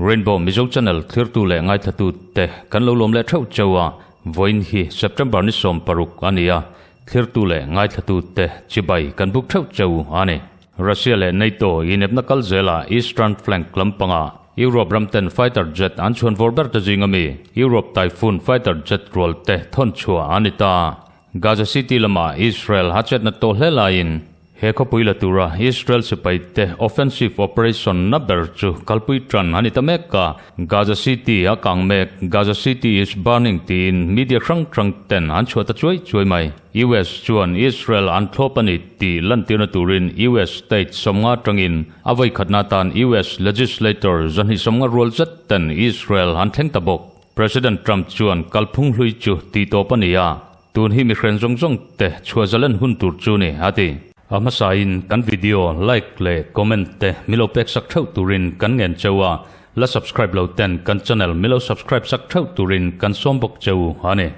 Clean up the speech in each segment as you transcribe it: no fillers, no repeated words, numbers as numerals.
Rainbow Mizo Channel thlirtu leh ngaithlatu te kan lo lawm leh theuh cheu a, vawiin hi September ni 16 a ni a, thlirtu leh ngaithlatu te chibai kan buk theuh cheu a ni. Russia leh NATO inepna kal zela Eastern flank lampanga Europe ram ten fighter jet an chhuan vawr ber te zing ami Europe Typhoon fighter jet rual te thawn chhuah a ni ta. Gaza City lama Israel a chetna tawh hle laiin He khawpui la tura Israel sipaite offensive operation na ber chu kalpui tan a ni ta mek a, Gaza City a kang mek, Gaza City is burning tiin media hrang hrang ten an chhuah ta chuai chuai mai. US chuan Israel an thlawp a ni tih lantirna turin US state 50 atangin a vawikhatna atan US legislator 250 rual zet ten Israel an thleng ta bawk. President Trump chuan kalphung hlui chu tihtawp a ni a, Tun hi mihren zawng zawng te chhuah zalen hun tur chu ni, a ti. A hmasain kan video like leh comment te milo pek sak theuh turin kan ngen cheu a, la subscribe lo ten kan channel milo subscribe sak theuh turin kan sawm bawk cheu a ni.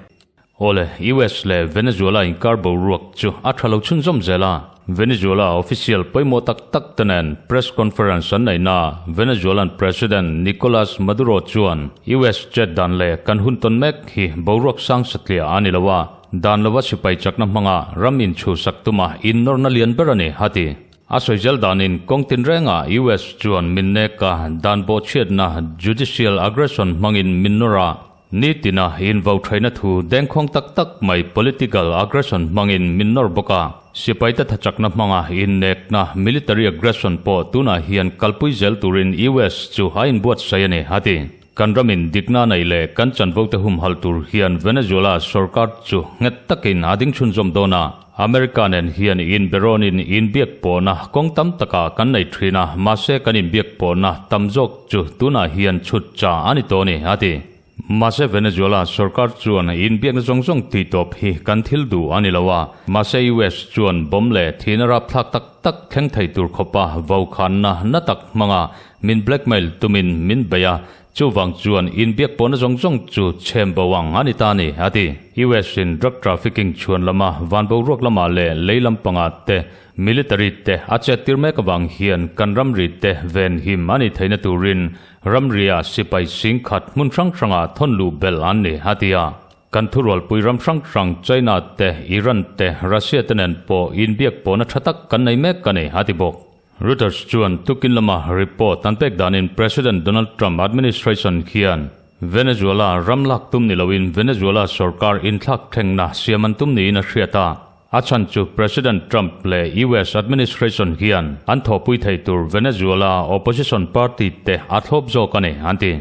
Awle, US leh Venezuela inkar boruak chu a tha lo chhunzawm zel a. Venezuela official pawimawh tak tak te nen press conference an neihna ah Venezuelan President Nicolas Maduro chuan US chet dan leh kan hun tawn mek hi boruak sang satliah a ni lo a, dan lova sipai chakna hmanga ram inchhuhsak tuma innawrna lian ber a ni, a ti. A sawi zel danin kawng tinrengah US chuan min nek a, dan bawhchhiatna judicial aggression hmangin min nawr a, Nitina invo thaina thu dengkhawng tak tak mai political aggression hmangin min nawr bawk a, sipaite thachakna hmanga innekna military aggression pawh tunah hian kalpui zel turin US chu a inbuatsaih a ni, a ti. Kan ramin dikna nei leh kan chanvote humhalh tur hian Venezuela sorkar chu nghet takin a ding chhunzawm dawn a. America nen hian inberawnin inbiak pawhna kawng tam takah kan nei thin a, mahse kan inbiak pawhna tam zawk chu tunah hian chhut cha a ni tawh a ni, a ti. Mahse Venezuela sorkar chuan inbiakna zawng zawng tih tawp hi kan thil duh a ni lo a, mahse US chuan bomb leh thihna rapthlak tak tak thleng thei tur khawpa vokhanna na tak hmanga min blackmail tumin min bei a, Chuvang chuan inbiak pawhna zawng zawng chu chhem bo ang a ni ta a ni, a ti. US in drug trafficking chhuan lama van boruak lamah leh lei lampangah te military te a chet tir mek avang hian kan ramri te venhim a ni theihna turin ramria sipai singkhat hmun hrang hrangah thawn luh belh an ni, a ti a. Kan thurualpui ram hrang hrang China te, Iran te, Russia te nen pawh inbiak pawhna tha tak kan nei mek a ni, a ti bawk. Reuters chuan tukin lama report an pek danin President Donald Trump administration khian Venezuela ram lak tum ni loin Venezuela sorkar inthlak thlengna siam an tum niin a hriat a. A chhan chu President Trump leh US administration hian an thawhpui thei tur Venezuela opposition party te a thlawp zawk a ni, an ti.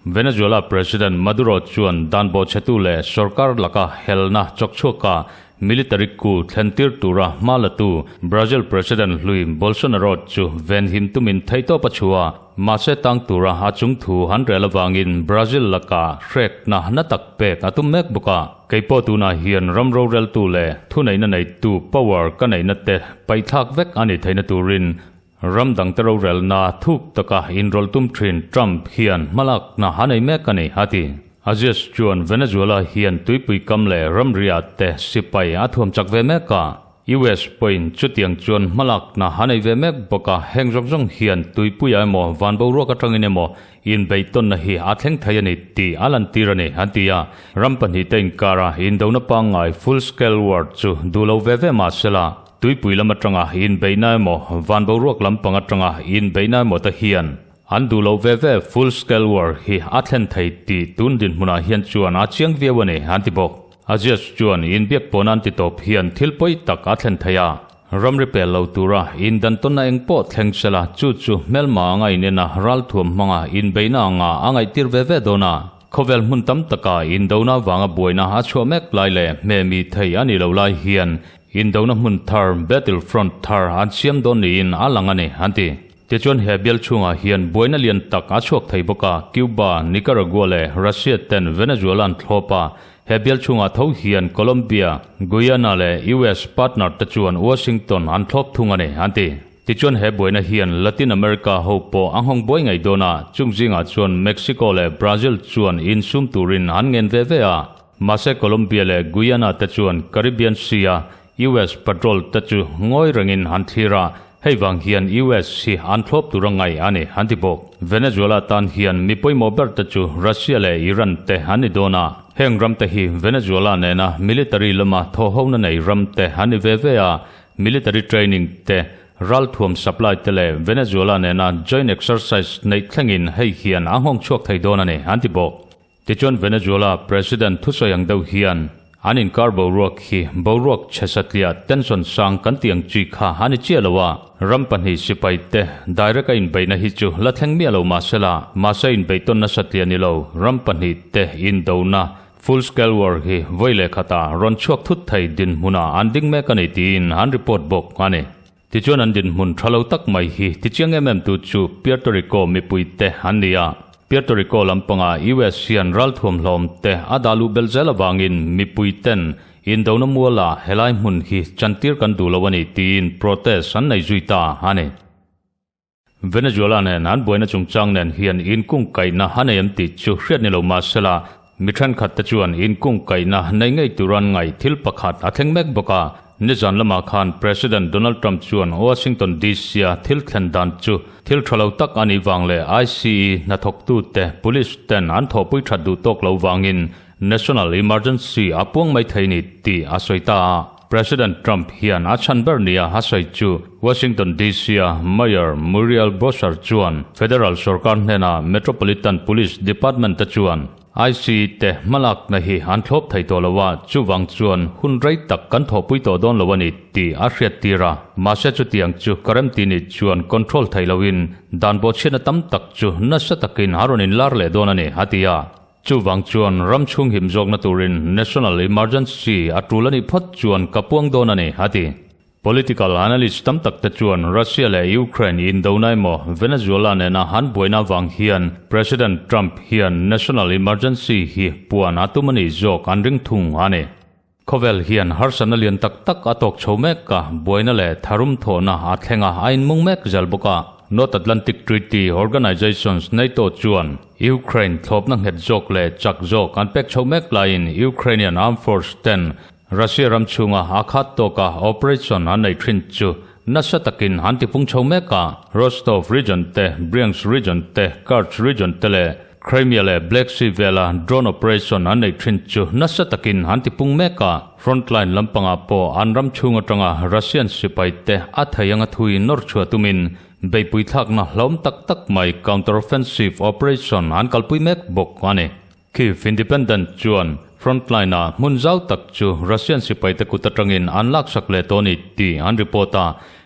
Venezuela President Maduro chuan dan bawhchhetu leh sorkar laka helna chawkchhuaka military coup thlentir tura hma latu Brazil President hlui Bolsonaro chu venhim tumin theihtawp a chhuah a, mahse tang tura a chung thu an rel avangin Brazil laka hrekna na tak pek a tum mek bawk a. Kei pawh tunah hian ram roreltu leh thuneihna neitu power ka neihna te paihthlak vek a ni theihna turin Ram dangte rorelna thuk taka inrawlh tum thin Trump hian hmalakna a nei mek a ni, a ti. Aziz chuan Venezuela hian tuipui kam leh ramriah te sipai a thuam chak ve mek a, US pawhin chutiang chuan hmalakna a nei ve mek bawk a, heng zawng zawng hian tuipuiah emaw van boruak atangin emaw inbeihtawnna hi a thleng thei a ni tih a lantir a ni, an ti a. Ram pahnihte inkara indona pangngai full scale war chu duh lo ve ve mah sela, Tuipui lam atanga inbeihna emaw, van boruak lampang atanga inbeihna emaw te hian an duh loh ve ve full scale war hi a thlen thei tih tun dinhmunah hian chuan a chiang viau a ni, an ti bawk. Azias chuan inbiak pawhna an ti tawp hian thil pawi tak a thlen thei a, ramri pel lo tura indantawnna eng pawh thleng sela chu chu hmelma anga inena ralthuam hmanga inbeihna anga a ngaihtir ve ve dawn a. Khawvel hmun tam taka indona vanga buaina a chhuah mek lai leh hmehmi thei a nih loh lai hian Indona hmun thar, battle front thar an siam dawn niin a lang a ni, an ti. Tichuan he bial chhungah hian buaina lian tak a chhuak thei bawk a, Cuba, Nicaragua leh Russia ten Venezuela an thlawp a, he bial chhungah tho hian Colombia, Guyana leh US partner te chuan Washington an thlawp thung a ni, an ti. Tichuan he buaina hian Latin America ho pawh a nghawng buai ngei dawn a, chung zingah chuan Mexico leh Brazil chuan insum turin an ngen ve ve a. Mahse Colombia leh Guyana te chuan Caribbean Sea-a US patrol te chu ngawi rengin an thlir a, hei vang hian US hi an thlawp tur a ngai a ni, an ti bawk. Venezuela tan hian mi pawimawh ber te chu Russia leh Iran te an ni dawn a, heng ram te hi Venezuela nena military lama thawhhona nei ram te an ni ve ve a, military training te, ralthuam supply te leh Venezuela nena joint exercise neih thlengin hei hian a nghawng chhuak thei dawn a ni, an ti bawk. Tichuan Venezuela President thusawi ang deuh hian an inkar boruak hi boruak chhe satliah tension sang kan tih ang chi kha a ni chiah lo a, ram pahnih sipai te direct a inbeihna hi chu la thleng miah lo mahsela, mahse inbeihtawnna satliah ni lo ram pahnih te indona full scale war hi vawi leh khatah rawn chhuak thut thei dinhmunah an ding mek a ni tiin an report bawk a ni. Tichuan an dinhmun tha lo tak mai hi tichiang em em tu chu Puerto Rico mipui te an ni a. Puerto Rico lampanga US hian ralthuam hlawm te a dah luh belh zel avangin mipui ten indona muala helai hmun hi chantir kan duh lo a ni tiin protest an nei zui ta a ni. Venezuela nen an buaina chungchang nen hian inkungkaihna a nei em tih chu hriat ni lo mahsela Mi thenkhat te chuan inkungkaihna nei ngei tur an ngaih thil pakhat a thleng mek bawk a. Nizan lamah khan President Donald Trump chuan Washington DC-a thil thlen dan chu thil tha lo tak a nih vang leh ICE hnathawktute police ten an thawhpui that duh tawk lo vangin national emergency a puang mai thei ni tih a sawi ta a. President Trump hian a chhan ber nia a sawi chu Washington DC-a Mayor Muriel Bowser chuan federal sorkar hnena Metropolitan Police Department te chuan IC te hmalakna hi an thlawp thei tawh lo a, chuvang chuan hun rei tak kan thawhpui tawh dawn lo a ni tih a hriattir a. Mahse chutiang chu ka remti ni chuan control thei loin dan bawhchhiatna tam tak chu nasa takin a rawn inlar leh dawn a ni, a ti a. Chuvang chuan ram chhung him zawkna turin National Emergency a tul a nih phawt chuan ka puang dawn a ni, a ti. Political analyst tam tak te chuan Russia leh Ukraine indona emaw Venezuela nena han buaina vang hian President Trump hian national emergency hi puan a tum a nih zawk an ring thung a ni. Khawvel hian harsatna lian tak tak a tawk chho mek a, buaina leh tharum thawhna a thleng a, a inmung mek zel bawk a. North Atlantic Treaty Organizations, NATO, chuan Ukraine thlawpna nghet zawk leh chak zawk an pek chho mek laiin Ukrainian Armed Force ten Russia ram chhunga a khat tawka operation an nei thin chu nasa takin an tipung chho mek a. Rostov region te, Bryansk region te, Kursk region te leh Crimea leh Black Sea vela drone operation an nei thin chu nasa takin an tipung mek a. Frontline lampangah pawh an ram chhung atanga Russian sipai te a thei anga thui nawr chhuah tumin beihpui thlakna hlawm tak tak mai counter-offensive operation an kalpui mek bawk a ni. Kyiv Independent chuan frontline-a hmun zau tak chu Russian sipaite kut atangin an laksak leh tawh a ni tih an report a.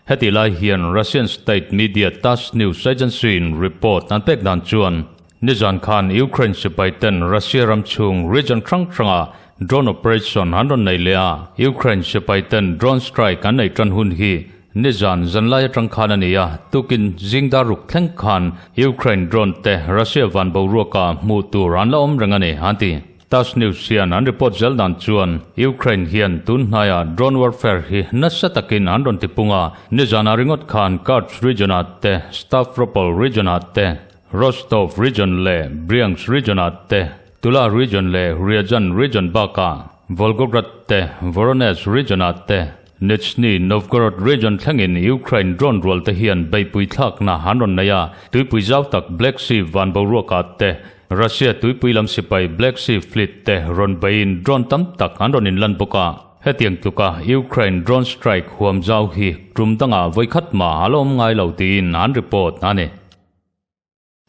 Hetih lai hian Russian state media Tass news agency-in report an pek dan chuan nizan khan Ukraine sipaiten Russia ram chhung region hrang hrangah drone operation an rawn nei leh a. Ukraine sipaiten drone strike an nei tan hun hi Nizan zanlai atang khan a ni a, tukin zingdar ruk thleng khan Ukraine drone te Russia van boruaka hmuh tur an la awm reng a ni, an ti. Tass News hian an report zel dan chuan Ukraine hian tun hnaiah drone warfare hi nasa takin an rawn tipung a, nizanah ringawt khan Kursk region-ah te, Stavropol region-ah te, Rostov region leh Bryansk region-ah te, Tula region leh Ryazan region bakah Volgograd te, Voronezh region-ah te, Nizhny Novgorod region thlengin Ukraine drone rual te hian beihpui thlakna an rawn nei a, tuipui zau tak Black Sea van boruakah te Russia tuipui lam sipai Black Sea Fleet te rawn beiin drone tam tak an rawn inlan bawk a. Hetiang tluka Ukraine drone strike huam zau hi tum dangah vawikhat mah a la awm ngai lo tiin an report a ni.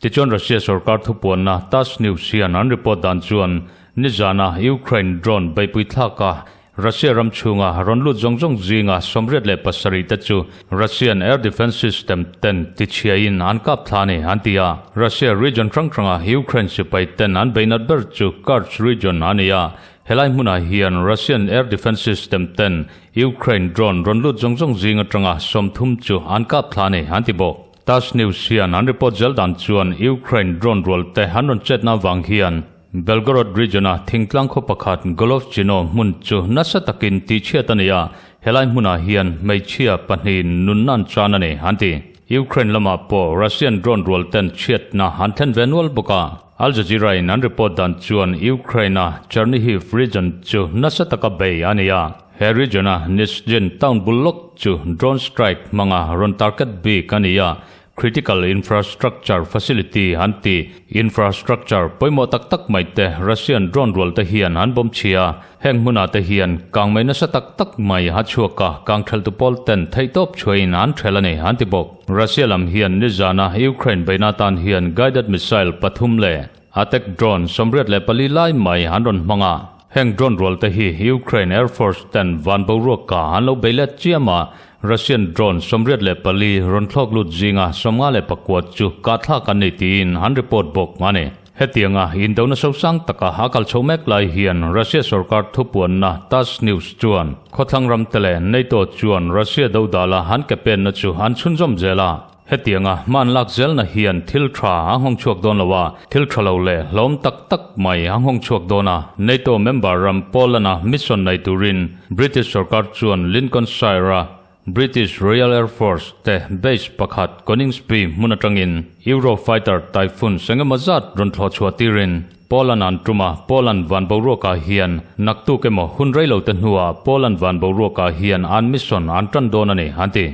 Tichuan Russia sorkar thupuanna Tass News hian an report dan chuan nizana Ukraine drone beihpui thlaka Russia ram chhunga rawn lut zawng zawng zinga 87 te chu Russian air defence system ten tichhiain an kap thla a ni an ti a. Russia region hrang hranga Ukraine sipai ten an beihnat ber chu Kursk region a ni a, helai hmunah hian Russian air defence system ten Ukraine drone rawn lut zawng zawng zing atanga 30 chu an kap thla a ni an ti bawk. Tass News hian an report zel dan chuan Ukraine drone rual te an rawn chetna avang hian Belgorod region-a thingtlang khaw pakhat Golovchino hmun chu nasa takin tihchhiat a ni a. Helai hmunah hian hmeichhia pahnihin nunna an chan a ni, an ti. Ukraine lamah pawh Russian drone rual ten chhiatna an thlen ve nual bawk a. Al Jazeera in an report dan chuan Ukraine-a Chernihiv region chu nasa taka bei a ni a. He region-a Nizhyn town bul lawk chu drone strike hmanga rawn target bik a ni a, Critical Infrastructure Facility an ti. Infrastructure pawimawh tak tak mai te Russian drone rual te hian an bawm chhia a, heng hmunah te hian kangmei nasa tak tak mai a chhuak a, kangtheltu pawl ten theihtawp chhuahin an ṭhel a ni an ti bawk. Russia lam hian nizana Ukraine beihna atan hian guided missile pathum leh attack drone 84 lai mai an rawn hmang a. Heng drone rual te hi Ukraine Air Force ten van boruaka an lo bei let chiam a, Russian drone 84 rawn thlawk lut zinga 59 chu kahthlak an ni tiin an report bawk a ni. Hetianga indona sosang taka a kal chho mek lai hian Russia sorkar thupuanna Tass News chuan khawthlang ram te leh NATO chuan Russia dodala an ke penna chu an chhunzawm zel a. Hetianga hman lak zelna hian thil tha a nghawng chhuak dawn lo a, thil tha lo leh hlawm tak tak mai a nghawng chhuak dawn a. NATO member ram Poland-a mission nei turin British sorkar chuan Lincolnshire-a British Royal Air Force te base pakhat Coningsby hmun atangin Eurofighter Typhoon sengemaw zat rawn thlawh chhuah tirin Poland an tum a, Poland van boruakah hian naktuk emaw hun rei lo te hnuah Poland van boruakah hian an mission an tan dawn a ni, an ti.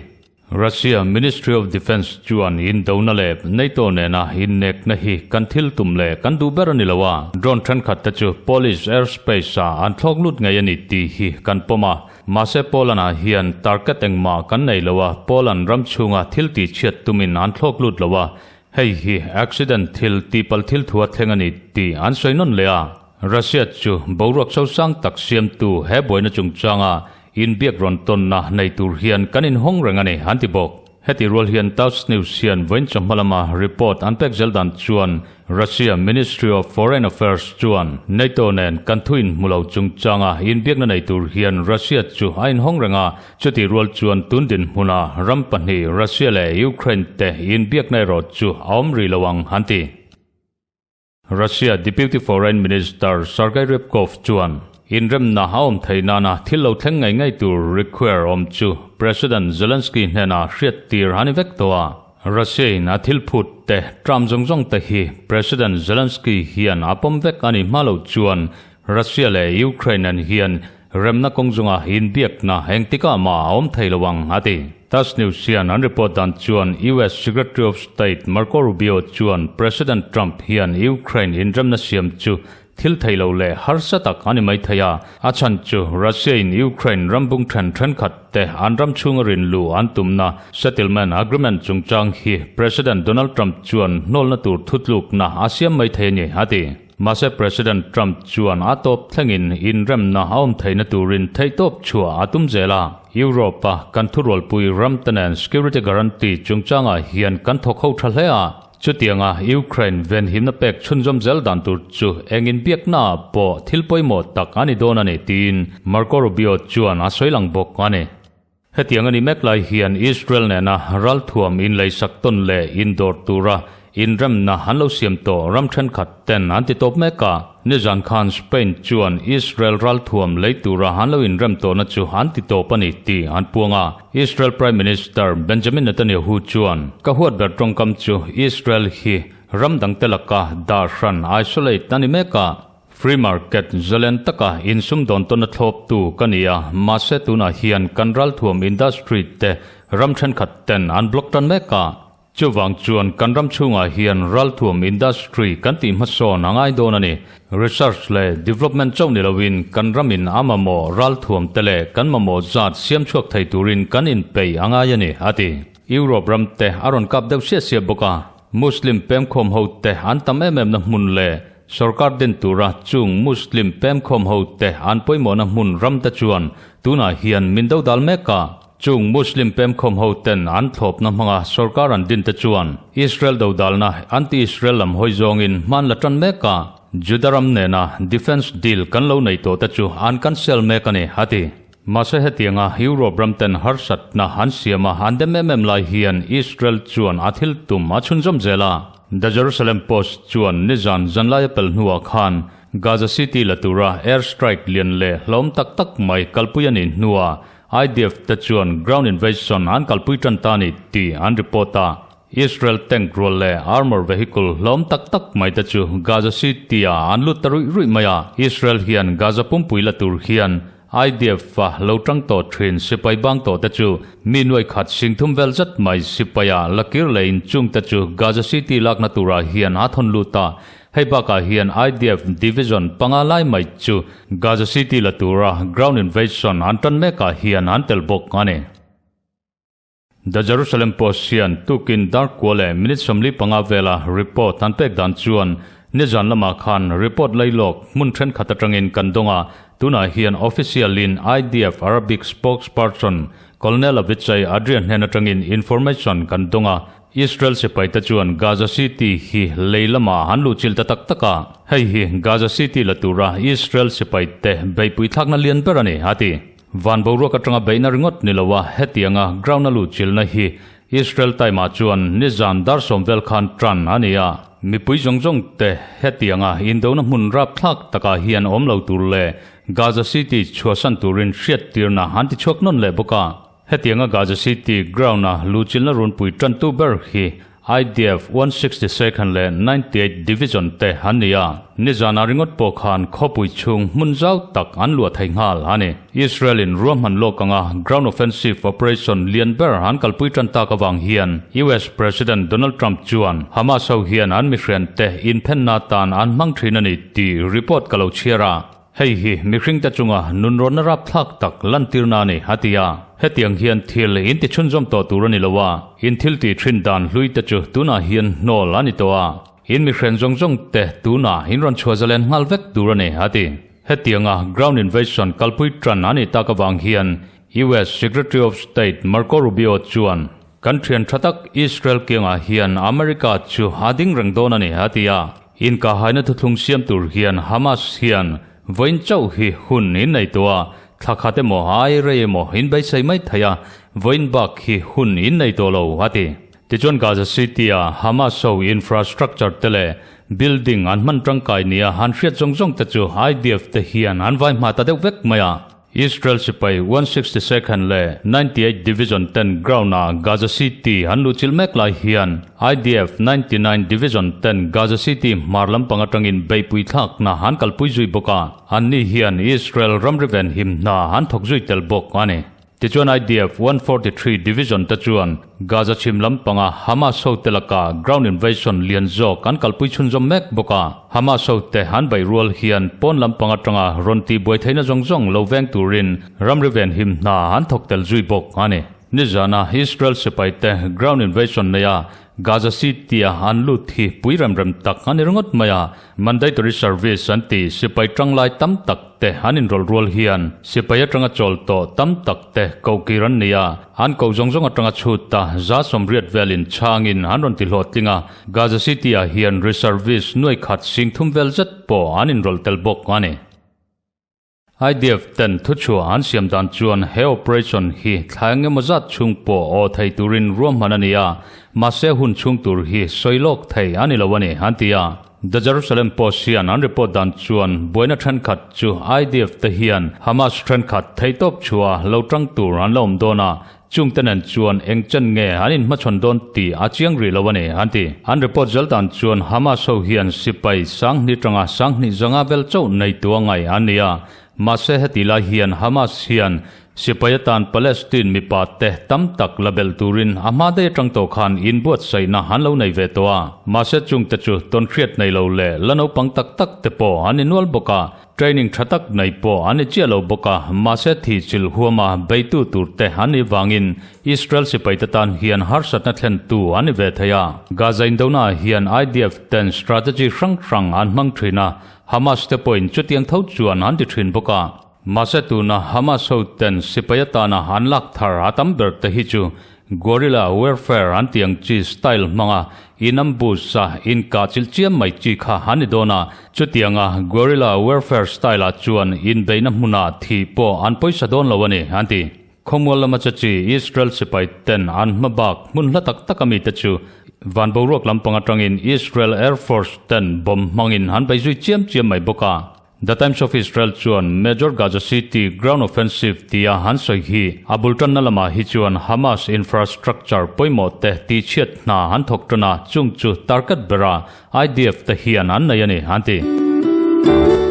Russia Ministry of Defence chuan indona leh NATO nena innekna hi kan thil tum leh kan duh ber a ni lo a, drone thenkhat te chu Polish airspace ah an thlawk lut ngei a ni tih hi kan pawm a. Mahse Poland ah hian target engmah kan nei lo a, Poland ram chhunga thil tih chhiat tumin an thlawk lut lo a, hei hi accident thil tihpalh thil thu a thleng a ni tih an sawi nawn leh a. Russia chu boruak sosang tak siamtu he buaina chungchanga Inbiak rawn tawnna nei tur hian kan inhawng reng a ni, an ti bawk. Heti rual hian Tass News hian vawiin chawhma lama report an pek zel dan chuan Russia Ministry of Foreign Affairs chuan NATO nen kan thu inhmu lo chungchanga inbiakna nei tur hian Russia chu a inhawng reng a, chuti rual chuan tun dinhmuna ram pahnih Russia leh Ukraine te inbiakna erawh chu a awm rih lo ang, an ti. Russia Deputy Foreign Minister Sergei Ryabkov chuan inremna a awm theih nana thil lo thleng ngei ngei tur require awm chu President Zelensky hnenah hriat tir a ni vek tawh a. Russia in a thil phut te tram zawng zawng te hi President Zelensky hian a pawm vek a ni hma lo chuan Russia leh Ukraine an hian Remna kawng zunga inbiakna engtikah mah a awm thei lo ang, a ti. Tass News hian an report dan chuan US Secretary of State Marco Rubio chuan President Trump hian Ukraine inremna siam chu thil thei lo leh harsa tak a ni mai thei a, a chhan chu Russia in Ukraine rambung then thenkhat te an ram chhunga rinlu an tumna settlement agreement chungchang hi President Donald Trump chuan hnawlna tur thutlukna a siam mai thei a ni, a ti. Mahse President Trump chuan a tawp thlengin inremna a awm theihna turin theihtawp chhuah a tum zel a. Europe-a kan thurualpui ramte nen security guarantee chungchangah hian kan thawk ho tha hle a. Chutianga Ukraine venhimna pek chhunzawm zel dan tur chu eng inbiaknaah pawh thil pawimawh tak a ni dawn a ni tiin Marco Rubio chuan a sawi lang bawk a ni. Hetiang a ni mek lai hian Israel nena ralthuam inleisak tawn leh indawr tura inremna an lo siam tawh ram thenkhat ten an ti tawp mek a. Nizan khan Spain chuan Israel ralthuam lei tura an lo inrem tawhna chu an ti tawp a ni tih an puang a. Israel Prime Minister Benjamin Netanyahu chuan, Ka huat ber tawngkam chu Israel hi ram dangte laka dah hran, isolate, a ni mek a. Free market zalen taka insumdawn tawna thlawptu ka ni a, mahse tunah hian kan ralthuam industry te ram thenkhat ten an block tan mek a. Chuvang chuan kan ram chhungah hian ralthuam industry kan tih hmasawn a ngai dawn a ni. Research leh development chauh ni loin kan ramin a mamawh ralthuam te leh kan mamawh zat siam chhuak thei turin kan inpeih a ngai a ni, a ti. Europe ram te a rawn kap deuh siah siah bawk a. Muslim pemkhawm ho te an tam em em na hmun leh Sorkar din tura chung Muslim pemkhawm ho te an pawimawhna hmun ram te chuan tunah hian min do dal mek a. Chung Muslim pemkhawm ho ten an thlawpna hmanga sorkar an din te chuan Israel do dalna anti-Israel lam hawi zawngin hman la tan mek a. Juda ram nena defence deal kan lo nei tawh te chu an cancel mek a ni, a ti. Mahse hetianga Europe ram ten harsatna an siam a, an dem em em lai hian Israel chuan a thil tum a chhunzawm zel a. The Jerusalem Post chuan nizan zanlai a pel hnuah khan Gaza City la tura air strike lian leh hlawm tak tak mai kalpui a nih hnuah. IDF te chuan ground invasion an kalpui tan ta ni tih an report a. Israel tank rual leh armour vehicle hlawm tak tak mai te chu Gaza City-ah an lut ta ruih ruih mai a. Israel hian Gaza pumpui la tur hian IDF a lo tang tawh thin sipai bang tawh te chu mi nuai khat singthum vel zet mai sipaia la kir leh inchung te chu Gaza City lakna turah hian a thawn lut a. Hei bakah hian IDF division panga lai mai chu Gaza City la tura ground invasion an tan mekah hian an tel bawk a ni. The Jerusalem Post hian tukin darkua leh minute 45 vela report an pek dan chuan nizan lamah khan report lailawk hmun thenkhat atangin kan dawng a, tunah hian official in IDF Arabic spokesperson Colonel Avichai Adrian hnen atangin information kan dawng a, Israel sipai te chuan Gaza City hi lei lamah an luhchilh ta tak tak a, hei hi Gaza City la tura Israel sipai te beihpui thlakna lian ber a ni, a ti. Van boruak atanga beihna ringawt ni lo a, hetianga ground a luhchilhna hi Israel time ah chuan nizan dar sawm vel khan tan a ni a. Mipui zawng zawng te hetianga indona hmun rapthlak takah hian awm lo tur leh Gaza City chhuahsan turin hriattirna an ti chhuak nawn leh bawk a. Hetianga Gaza City ground a luhchilhna runpui tantu ber hi IDF 162nd leh 98 Division te an ni a, nizana ringawt pawh khan khawpui chhung hmun zau tak an luah thei nghal a ni. Israel-in ruahman lawk anga ground offensive operation lian ber an kalpui tan tak avang hian US President Donald Trump chuan Hamas ho hian an mihriante inphenna tan an hmang thin a ni tih report ka lo chhiar a. Hei hi mihringte chunga nunrawnna rapthlak tak lantirna a ni, a ti a. Hetiang hian thil in ti chhunzawm tawh tur a ni lo a, in thil tih thin dan hlui te chu tunah hian hnawl a ni tawh a, in mihren zawng zawng te tunah in rawn chhuah zalen nghal vek tur a ni, a ti. Hetianga ground invasion kalpui tan a nih tak avang hian US Secretary of State Marco Rubio chuan, Kan thian tha tak Israel kiangah hian America chu a ding reng dawn a ni, a ti a. Inkahaina thuthlung siam tur hian Hamas hian vawiin chauh hi hun in nei tawh a, thla khat emaw ai rei emaw in beisei mai thei a, vawiin bak hi hun in nei tawh lo, a ti. Tichuan Gaza City-a Hamas ho infrastructure te leh building an hman tangkai nia an hriat zawng zawng te chu IDF te hian an vai hma ta deuh vek mai a. Israel sipai 162nd leh 98 Division ten ground-a Gaza City an luhchilh mek lai hian IDF 99 Division ten Gaza City hmar lampang atangin beihpui thlakna an kalpui zui bawk a, anni hian Israel ramri venhim hna an thawk zui tel bawk a ni. Tichuan IDF 143 Division te chuan Gaza chhim lampanga Hamas hote laka ground invasion lian zawk an kalpui chhunzawm mek bawk a. Hamas hote an beih rual hian pawn lampang atanga rawn tihbuai theihna zawng zawng lo veng turin ramri venhim hna an thawk tel zui bawk a ni. Nizana Israel sipaite ground invasion neia Gaza City-a an lut hi pui rem rem tak a ni ringawt mai a, Mandatory service an ti sipai tanglai tam tak te an inrawlh rual hian sipai atanga chawl tawh tam tak te kohkir an ni a, an koh zawng zawng atanga chhut a za 80 velin chhangin an rawn ti hlawhtling a, Gaza City-ah hian reservist nuai khat 30 vel zet pawh an inrawlh tel bawk a ni. IDF ten thuchhuah an siam dan chuan he operation hi thla eng emaw zat chhung pawh aw thei turin ruahman a ni a, mahse hun chhung tur hi sawi lawk thei a ni lo a ni, an ti a. The Jerusalem Post hian an report dan chuan buaina thenkhat chu IDF te hian Hamas thenkhat theihtawp chhuah lo tang tur an la awm dawn a, Chungte nen chuan eng chen nge an inhmachhawn dawn tih a chiang rih lo a ni, an ti. An report zel dan chuan Hamas ho hian sipai 2000 tanga 2500 vel chauh nei tu a ngaih an ni a. Mahse heti lai hian Hamas hian sipai atan Palestine mipa te tam tak la belh turin a hma daih atang tawh khan inbuatsaihna an lo nei ve tawh a. Mahse chungte chu tawnhriat nei lo leh la naupang tak tak te pawh an ni nual bawk a. Training tha tak nei pawh an ni chiah lo bawk a, mahse thi chilh huama beitu tur te an nih vangin Israel sipaite tan hian harsatna thlentu an ni ve thei a. Gaza indona ah hian IDF ten strategy hrang hrang an hmang thin a, Hamas te pawhin chutiang tho chuan an ti thin bawk a. Mahse tuna Hamas ho ten sipai atana an lak thar a tam ber te hi chu Guerrilla warfare an tih ang chi style hmanga in ambush a inkah chilh chiam mai chi kha an ni dawn a, chutianga guerrilla warfare style ah chuan inbeihna hmunah thih pawh an pawisa dawn lo a ni, an ti. Khawmual lama che chi Israel sipai ten an hma bak hmun hla tak tak ami te chu van boruak lampang atangin Israel Air Force ten bomb hmangin an bei zui chiam chiam mai bawk a. The Times of Israel chuan Major Gaza City ground offensive tia han sawi hi a bul tanna lamah hi chuan Hamas infrastructure pawimawh te tihchhiat hna an thawk tan a, chung chu target bera IDF te hian an nei a ni, an ti.